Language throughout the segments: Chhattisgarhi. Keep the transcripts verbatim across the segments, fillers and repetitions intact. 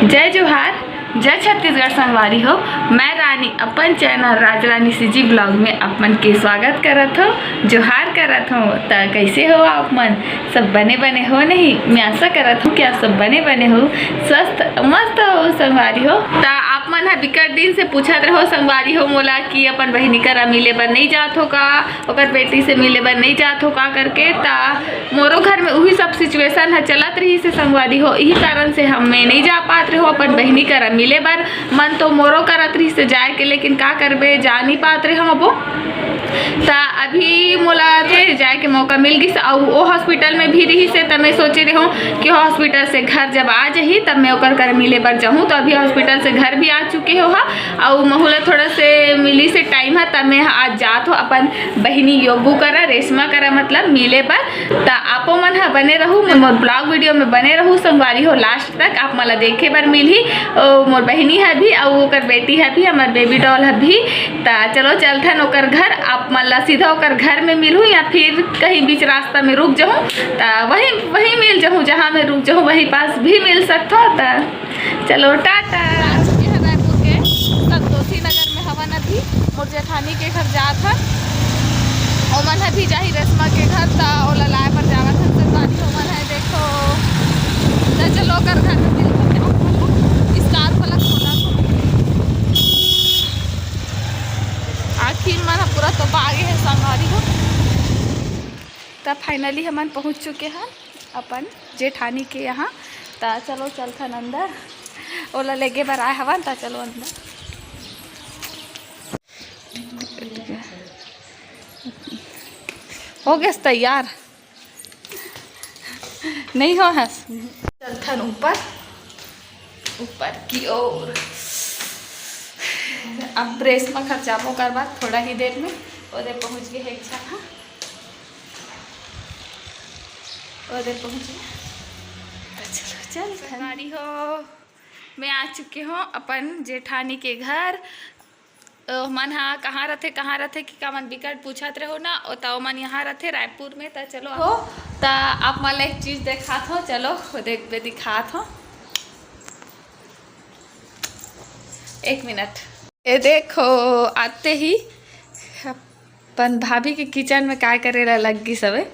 जय जोहार, जय छत्तीसगढ़ संगवारी हो। मैं रानी अपन चैनल राजरानी सीजी ब्लॉग में आप मन के स्वागत करत हूँ, जोहार करत हूँ। त कैसे हो आप मन? सब बने बने हो नहीं? मैं आशा करत हूँ कि आप सब बने बने हो, स्वस्थ मस्त हो संगवारी हो। त आप मन ह बिकट दिन से पूछत रहो संगवारी हो मोला कि अपन बहिनी करा मिले बर नहीं जात हो का, ओकर बेटी से मिले बर नहीं जात हो का करके। त मोरो घर में उही सब सिचुएशन ह चलत रहिस हे संगवारी हो, इही कारण से हम मैं नहीं जा पात रहे हो अपन बहिनी करा मिले बर। मन तो मोरो करत रहिस हे जाए के, लेकिन का करबे, जा नहीं पात रहे हो अबो। त अभी मोला जाए के मौका मिल गिस, अउ ओ हॉस्पिटल में भी रहिस हे, त मैं सोचे रहे हो कि हॉस्पिटल से घर जब आ जाही तब मैं ओकर करा मिले बर जाहूँ। तो अभी हॉस्पिटल से घर भी आ चुके हो हा, अउ महू ला थोड़ा से मिलिस हे टाइम हा, त मैं आज जात हो अपन बहिनी योगू करा, रेशमा करा, मतलब मिले बर। त आपो मन ह बने रहू, मोर ब्लॉग वीडियो में बने रहू संगवारी हो, लास्ट तक आप मन ला देखे बर मिलही। ओ, मोर बहिनी ह भी, अउ ओकर बेटी ह भी, हमर बेबी डॉल ह भी। त चलो चलथन ओकर घर, आप मन ला सीधा ओकर घर में मिलहू या फिर कहीं बीच रास्ता में रुक जाहूँ, त वहीं, वहीं मिल जाहूँ, जहाँ मैं रुक जाहूँ, वहीं पास भी मिल सकथो। त चलो टाटा। आ चुके हैं रायपुर के संतोषी नगर में हवन अभी। मोर जेठानी के घर जात हन, ओमन ह भी जाही रेशमा के घर, त ओला लाए बर जावत हन संगवारी। ओमन ह देखो, त चलो ओकर घर में मिलबो, स्कार्फ वाला खोला। आखिर मन ह पूरा तो पागे है संगवारी हो। त फाइनली हमन पहुँच चुके हन अपन जेठानी के यहाँ। त चलो चलथन अंदर, ओला लेगे बर आए हवन। त चलो अंदर। हो गए तैयार? नहीं हो हस? चलथन ऊपर, ऊपर की ओर। अब रेशमा घर जाबो करवा थोड़ा ही देर में। ओदे पहुँच गए है एक झन, हाँ। ओदे पहुँच गए। त चलो चल। संगवारी हो, मैं आ चुके हूँ अपन जेठानी के घर। ओमन हा कहाँ रथे, कहाँ रथे कि का मन बिकट पूछत रहो ना, ओ त ओमन यहाँ रथे रायपुर में। त चलो हो, त आप मन ला एक चीज देखात हो, चलो वो देखबे, दिखात हो। एक मिनट, ये देखो, आते ही अपन भाभी के किचन में काय करे ला लग गिस हवे।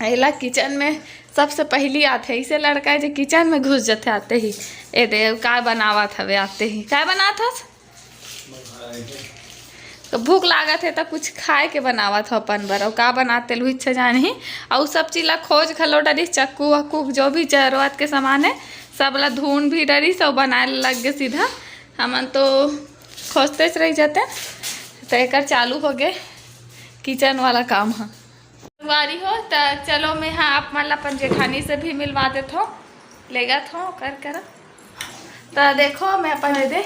एला किचन में सबसे पहली आथे, इसे लड़का है जो किचन में घुस जाते आते ही। ए दे, का बनावत हवे आते ही, का बनात हस? तो भूख लागत है तो कुछ खाए के बनावत हो अपन बर, अउ का बनाते लू इच्छा जान ही। अउ सब चीज ला खोज घलो डरिस, चक्कू वक्कू जो भी जरूरत के सामान है सब ला ढूंढ भी डरिस अउ बनाए लग गए सीधा। हमन तो खोजतेच रह जाते। तो एकर चालू हो गए किचन वाला काम ह। संगवारी हो, त चलो मैं हा आप मन ला अपन जेठानी से भी मिलवा देत हो, लेगत हो कर कर। त देखो मैं अपन दे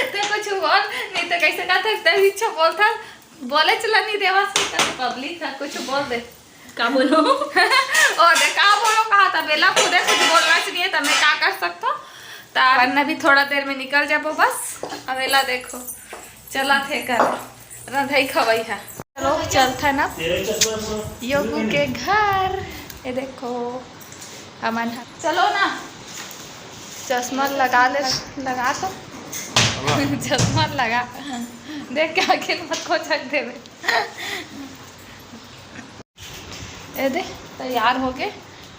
ते कुछ बोल नहीं तो कैसे कहते ते इच्छा बोलता बोले चला नहीं देवा से पब्लिक था कुछ बोल दे। का बोलो? ओ दे का बोलो कहा था बेला खुदे कुछ बोलना चाहिए त मैं का कर सकता। त अपन भी थोड़ा देर में निकल जाबो बस। अवेला देखो चला थे कर रंधई खवई है। चलो चलथन अब योगू के घर। ये देखो हमन ह-, चलो ना चश्मा लगा ले, लगा तो चश्मा लगा। देख के आखिर मत को छक देवे। ए दे तैयार हो गए।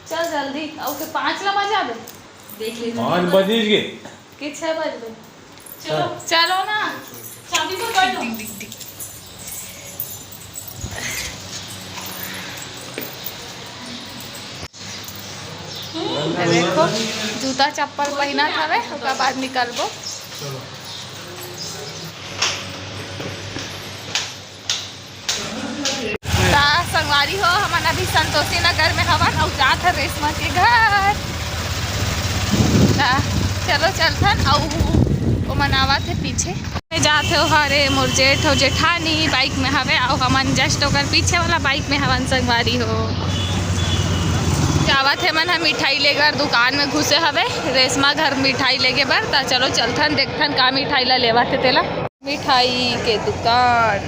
चल जल्दी, अउ के पाँच ला बजा दे। देख ले पाँच बज गए। कि छह बज गए? चलो। चलो ना। चाबी तो कर दो। ये देखो, जूता चप्पल पहनत हवे, ओकर बाद निकलबो। त संगवारी हो, हमन अभी संतोषी नगर में हवन अउ जात हन रेशमा के घर। त चलो चलथन, अउ ओमन आवत हे पीछे। जात हे, हरे मोर जेठ अउ जेठानी बाइक में हवे, अउ हमन जस्ट ओकर पीछे वाला बाइक में हवन संगवारी हो। जावत हे मन ह मिठाई लेगर दुकान में घुसे हवे, रेशमा घर मिठाई लेगे बर। त चलो चलथन, देखथन का मिठाई ला लेवत हे तेला। मिठाई के दुकान।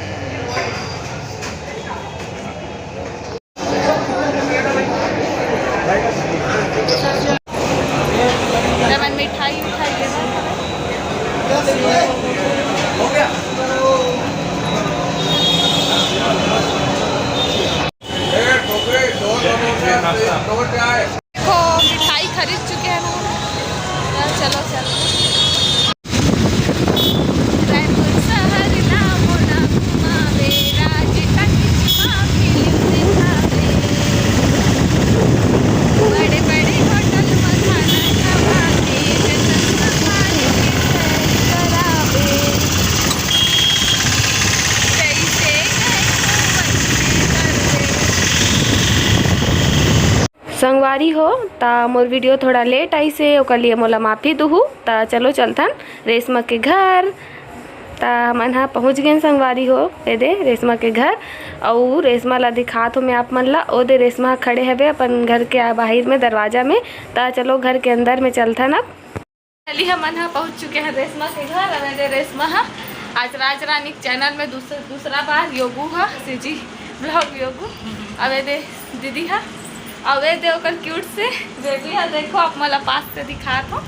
संगवारी हो, त मोर video थोड़ा late आइस हे, ओकर लिए मोला माफी दुहू। त चलो चलथन रेशमा के घर। त हमन ह पहुँच गेन संगवारी हो, ए दे रेशमा के घर। अउ रेशमा ला दिखात हो मैं आप मन ला, ओ दे रेशमा ह खड़े हवे अपन घर के आ-, बाहिर में दरवाजा में। त चलो घर के अंदर में चलथन अब। चली, हमन ह पहुंच चुके हैं रेशमा के घर। अब ए दे रेशमा ह आज राज रानी के channel में दूसर-, दूसरा बार योगू ह, सीजी vlog योगू। अब ए दे दीदी ह, अब ए दे ओकर cute से baby ह। देखो, आप मोला पास से दिखात हो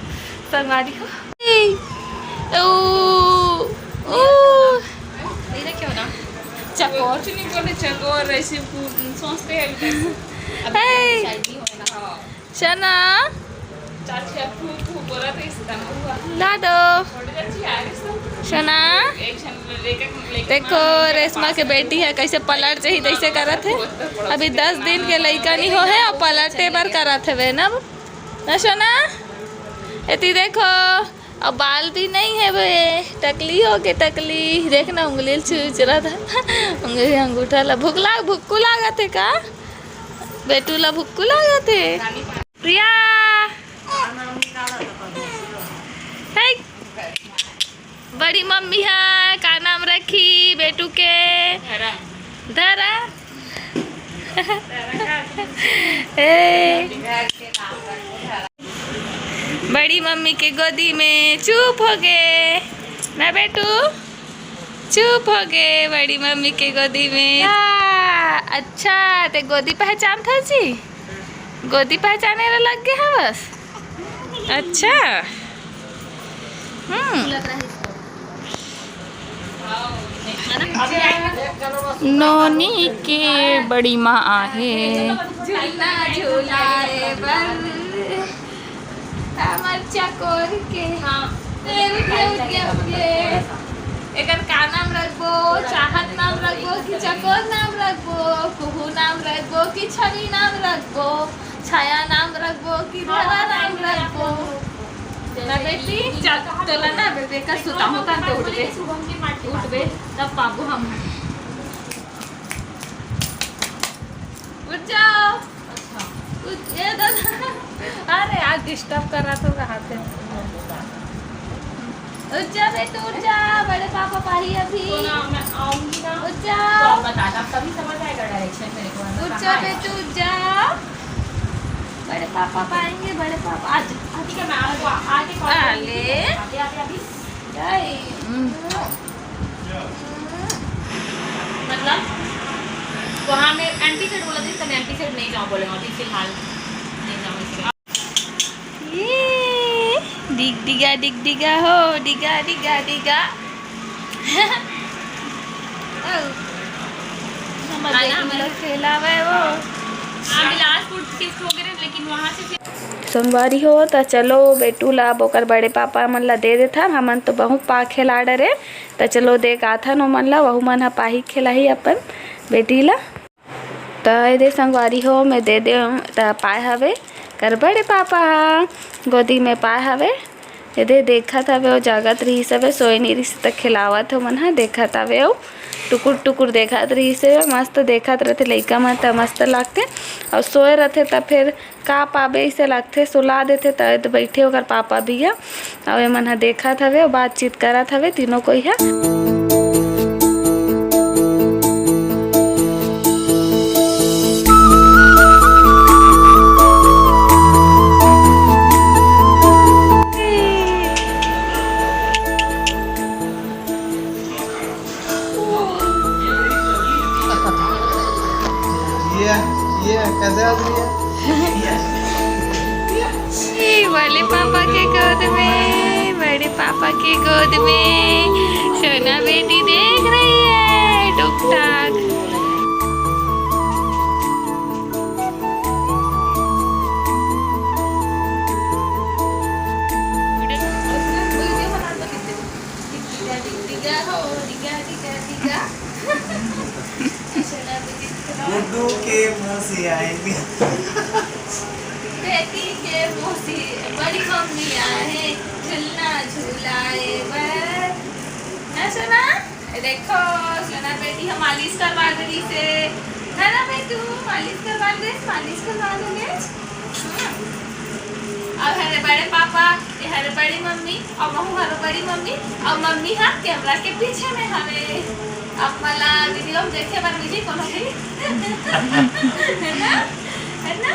संगवारी हो। ए, ओ, ओ। चकोर। कुछ नहीं बोले, चकोर ऐसे पू-, सोचते हैं अभी तक। अभी हे। शायद नहीं होएगा। हाँ। शना। चाची अब फू फू बोला तो इसका ना हुआ। लाडो। थोड़ी अच्छी आ रही सब। शना। एक क्षण लेके, लेके देखो, मार लेके रेशमा के बेटी है, कैसे पलट जही तैसे करत है। अभी दस दिन के लइका नहीं हो है और पलटे बर करत हवे ना, ना शना? एती देखो, अब बाल भी नहीं है बे, टकली हो के टकली। देखना, उंगली ल चुचरा था। उंगली, अंगूठा ला भुक लाग, भुक्कू लागत है का? बेटू ला भुक्कू लागत है। प्रिया, हे, बड़ी मम्मी है, का नाम रखी बेटू के? धरा। ए, बड़ी मम्मी के गोदी में चुप हो गे ना बेटू, चुप हो गे बड़ी मम्मी के गोदी में। आ, अच्छा, ते गोदी पहचान था जी? गोदी पहचाने ला लग गया है बस। अच्छा। हम्म। नोनी के बड़ी माँ आहे। झूलना झूलाए बर हमर चकोर के। हाँ। ए, रुक ले, रुक ले, रुक ले। एकर का नाम रखबो? चाहत नाम रखबो कि चकोर नाम रखबो? कुहू नाम रखबो कि छवि नाम रखबो? छाया नाम रखबो कि धरा नाम रखबो? ना बेटी, चल, तोला ना बेबे का सुताहूँ तन तो उठबे। उठबे, तब पाबो हम। उठ जाओ। उठ, ए दादा। अरे, आज disturb कर रहा था, कहाँ थे? उठ जा बेटू, उठ जा, बड़े पापा पाही अभी। तो ना, मैं आऊंगी ना, उठ जा। तो आप बताना, तभी समझ आएगा direction मेरे को, मतलब, उठ जा कहाँ है। बेटू, उठ जा। बड़े पापा पाएंगे, बड़े पापा। आज, आज ठीक है, मैं आपको आके call करूंगी। अले। अभी, अभी, अभी। जय। हम्म। मतलब, वहाँ में aunty से बोला था, इसका aunty से नहीं जाओ बोले, अभी फिलहाल नहीं जाओ इसके। ये डिग डिगा, डिग डिगा हो, डिगा, डिगा, डिगा। ओ, नंबर आना देख हमारा। लो, खेलावे वो। हाँ, अभी last food shift हो गए, लेकिन वहाँ से फिर संगवारी हो, त चलो बेटू ला अब ओकर बड़े पापा मन ला दे देथन। हमन तो बहुत पा खेला डरे, त चलो दे के आथन ओमन ला, वहू मन ह पाही खेलाही अपन बेटी ला। त ए दे संगवारी हो, मैं दे दे, त पाए हवे कर बड़े पापा ह, गोदी में पाए हवे। ए दे देखत हवे, ओ जागत रहिस हवे, सोए नइ रहिस, त खिलावत हे ओमन ह, देखत हवे, अउ टुकुर टुकुर देखत रहिस हवे। मस्त देखत रथे लइका मन, त मस्त लागथे, अउ सोए रथे, त फेर का पाबे, अइसे लागथे, सुला देथे, त बइठे ओकर पापा भी ह, अउ एमन ह देखत हवे, अउ बातचीत करत हवे तीनों कोई ह। ये, ये कैसे हंस रही है? ये बड़े पापा के गोद में, बड़े पापा के गोद में सोना बेटी देख रही है टुक टाक। डिगा, डिगा हो, डिगा, डिगा, डिगा। गुड्डू के मौसी आएंगे। बेटी के मौसी, बड़ी मम्मी आए, झुलना झुलाए बर। ना सोना? देखो, सोना बेटी हम मालिश करवा देली से। है ना बेटू? मालिश करवा दे, मालिश करवा दे। अउ हरे बड़े पापा, ये हरे बड़ी मम्मी, अउ महू हरे बड़ी मम्मी, अउ मम्मी हा कैमरा के पीछे में हवे। अब मला वीडियो में देखे बर मिली कोनो भी। है ना? है ना?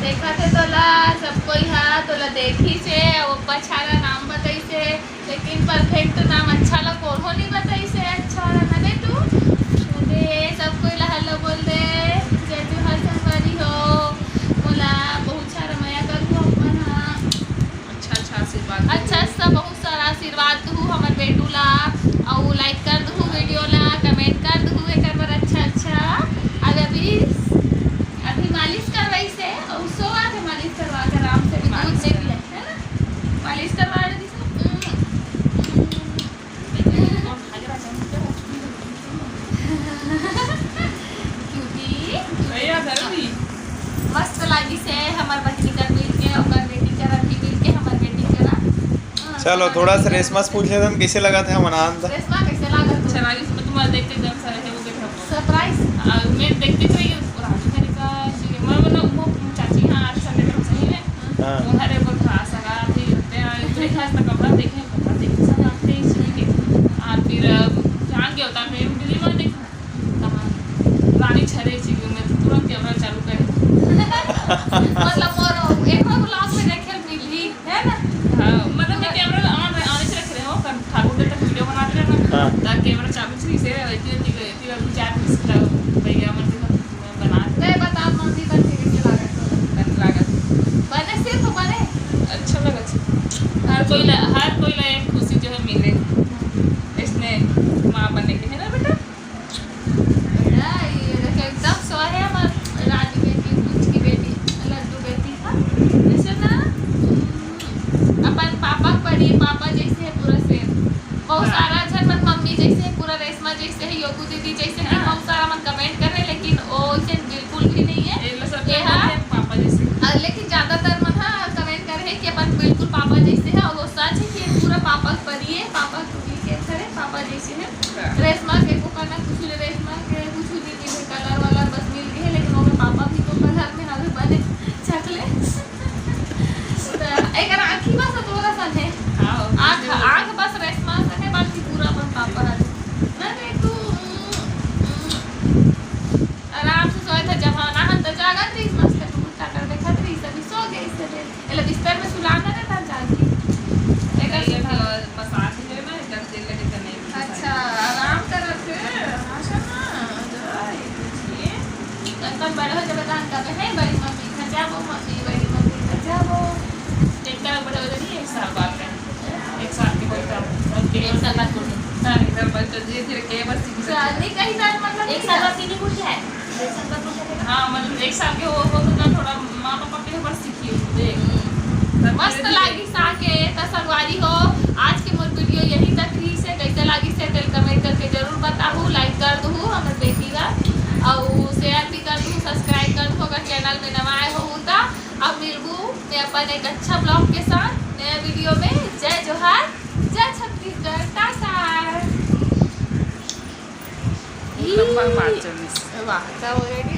देखा थे तोला, सब कोई हा तोला देखी से, अउ अब्बा छारा नाम बताई से, लेकिन परफेक्ट नाम अच्छा ला कोनो नहीं बताई से। अच्छा ला ना दे तू, दे सब कोई ला हेलो बोल दे, जय जोहार संगवारी हो, मोला बहुत सारा मया करहू अपन हा। अच्छा अच्छा आशीर्वाद। अच्छा सा बहुत सारा आशीर्वाद दहू हमर बेटू ला, अउ लाइक कर दहू वीडियो ला, कमेंट कर दहू एकर बर अच्छा अच्छा। अब अभी अभी मालिश करवाई से, अउ सोवा के मालिश करवा के आराम से भी दूध मालिश दे कर। दिया, है ना? मालिश करवा दे दिया। क्यूटी, भैया, घर भी। मस्त लागिस हे हमर बहिनी कर मिल के, ओकर बेटी कर अभी मिल के, हमर बेटी करा। हाँ, चलो, थोड़ा सा रेशमा से पूछ लेते हैं, कैसे लगा था हमर आनंद? रेशमा, कैसे लागत? अच्छा लागिस, मैं तुम्हारा देख के एकदम सा रहे, वो देखा। सरप्राइज। आ, मैं देखते रही, राजू घर का, मैं मतलब, वो चाची, हाँ, आज संडे था, सही में। हाँ। उन्हरे बोल, हाँ, सगा भी होते हैं, इतने खास तक कपड़ा देखे, कपड़ा देखे, सब आते ही चीज के। आ, फिर, अ, जान गया होता, मैं डिलीवर देखा। कहाँ? रानी छरे चीज में तो तुरंत कैमरा चालू करे। मतलब, और एक और ब्लॉग में देखे मिली, है ना? हाँ, मतलब, मैं कैमरा on, on से रख रहे हो, कर, ठाकुर दे तक वीडियो बनाते रहे ना, हाँ। तब कैमरा चालू थी, से रहती है, तीन, तीन, तीन, चार मिनट भैया, मतलब, बना दे। नहीं, बता, मम्मी बन के कैसे लागत? बन लागत। बने सिर्फ बने? अच्छा लगत है। हर कोई ला, हर कोई ला एक खुशी जो है मिले। इसने माँ बनने के, है ना बेटा? बेटा, ये देखो, एकदम सो है हमार राजू बेटी, कुछ की बेटी, लड्डू बेटी का। जैसे ना, हम्म, अपन पापा परी, पापा जैसे है पूरा सेम। बहुत हाँ। सारा झन मन मम्मी जैसे है, पूरा रेशमा जैसे है, योगू दीदी जैसे है, हाँ। बहुत सारा मन कमेंट कर रहे, लेकिन वो वैसे बिल्कुल भी नहीं है। ये लो सब ये लोग हाँ। हैं पापा जैसे। अ, लेकिन ज्यादातर मन हा कमेंट कर रहे कि अपन बिल्कुल पापा जैसे है, और वो सच है कि ये पूरा पापा परी है, पापा के करे, पापा जैसे है। हाँ। रेशमा के को करना कुछ नहीं, रेशमा के कुछ नहीं मिले, कलर वलर बस मिल गए, लेकिन वो पापा भी को कलर में हवे बने चकले। तो एकर आँखी बस तोरा सन है। हाँ, आँख, बिल्कुल। आँख बस रेशमा सन है, बाकी पूरा अपन पापा है। ना रे तू, हम्म, हम्म, आराम से सोए था, जब हम ना हम तो जागत रही, मस्त टुकुर टाकर देखत रही, सभी सो गए इससे। एला बिस्तर में सुलाना रहता जाके। एकर नहीं, सुलाना। अभी मसाज है ना, एकदम तेल लगे तो नहीं। अच्छा, आराम करत है। अच्छा ना, जरा ये देखिए। अंकल बड़े हो जब बतान कबे है, बड़ी मम्मी घर जाबो, मम्मी, बड़ी मम्मी घर जाबो। एक तरह बड़े हो जानी, एक साल बाद में। एक साल के बाद। एक साल बाद बोल। हाँ, एक साल बाद तो धीरे धीरे के बस सीख अच्छा, नहीं कहीं जाए मतलब एक नहीं साल जाए। बाद सीधी उठ जाए। एक साल बाद उठ जाए। हाँ, मतलब एक साल के वो, वो तो ना थोड़ा माँ पापा के ऊपर सीखी हूँ, देख। हम्म। तब मस्त धीरे धीरे लागिस आके, त संगवारी हो, आज के मोर वीडियो यहीं तक रहिस हे। कैसे लागिस हे, तेल कमेंट करके जरूर बताहू, लाइक कर दूहू हमर बेटी ला, अउ शेयर भी कर दूहू, सब्सक्राइब कर दूहू, अगर चैनल में नवा आए हो त। अब मिलबू मैं अपन एक अच्छा ब्लॉग के साथ नया वीडियो में। जय जोहार, जय छत्तीसगढ़, टाटा। लंबा बात चलिस। वाह, त already